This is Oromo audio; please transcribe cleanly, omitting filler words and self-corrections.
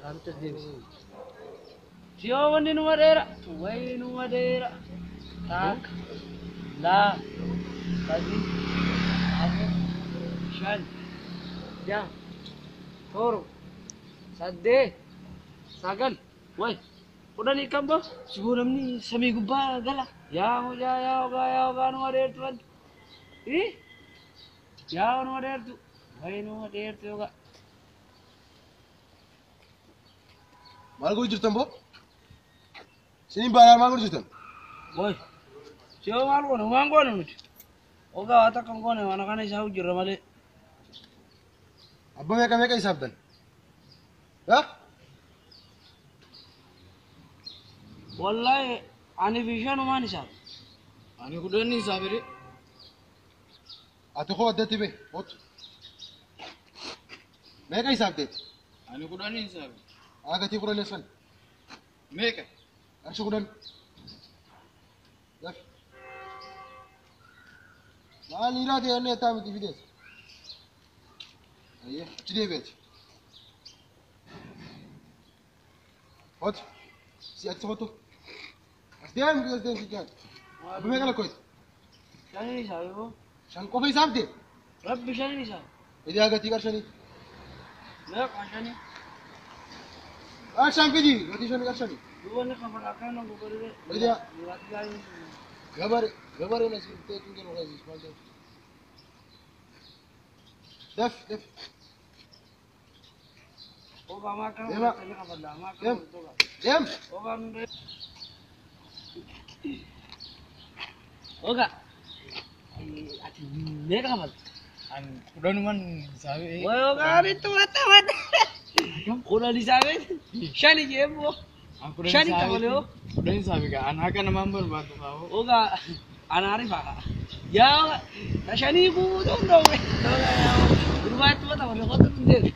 Kaanutti as deebisi. Siyoo wanni numa dheera. Wayi numa dheera. Takka. Lama. Sadi. Afur. Shan. Jaha. Torba. Saddeet. Sagal. Wayi. Kudhanii kan bahu. Siboo namni samii gubbaa gala. Yaa mucaa yaa ogaa yaa ogaa numa dheertu wanti. Ih. Yaa numa dheertu. Wayi numa dheertu yookaan. Maal godhu jirtan boo? Isiniin baanaan maal godhu jirtan? Wayi. Siyoo maal goone waan goone nuti. Ogaa waa takka hin goone waan kana isaa hojjirra malee. Abbaa meeqa meeqa hisaabdan? Haa? Wallahi ani fi shanumaan isaa. Ani kudhanni isaa bire. Ati koo addatti bee kootu. Meeqa hisaabdeeti? Ani kudhanni isaa bire. Haa gatii kudhan san. Meeqa? Qarshii kudhan. Lafi. Maal dhiiraa ta'e inni ettaa miti fidees. Ayyee achi deebi'eeti. Kootu. Si achi kootu. As deemi as deemi si jaal. Abbaa meeqa lakkoofte? Shaniin isaa yoo. Shan qofa hisaabdee? Rabbi shaniin isaa. Idaa gatii qarshanii. Meeqa shanii? Qarshaan fidi gatii shanii qarshanii. Duuba inni kafala akkana gogodhee. Idaa. Muraati gaarii. Gabare gabareen as dhuftee tun kennu kaasiis maal ta'e. Daf daf. Ogaa maa akkana Deema. godhatanii kafala maa akkana Deem. godhatu ogaa. Deem. Ogaa nu dee. Ogaa. Ati meeqa kafalta? Ani kudhanuman isaa bire. Wayi ogaa ani tumatta madda. Kudhan isaa beeti. Shani jee immoo. Shani kafale hoo. Kudhan isaa bire. Ani haqa namaan barbaadu kaa'u. Ogaa anaarifa. Yaa shanii guutuun dhoowwe. Durbaatti mata malee qotu hin deebi.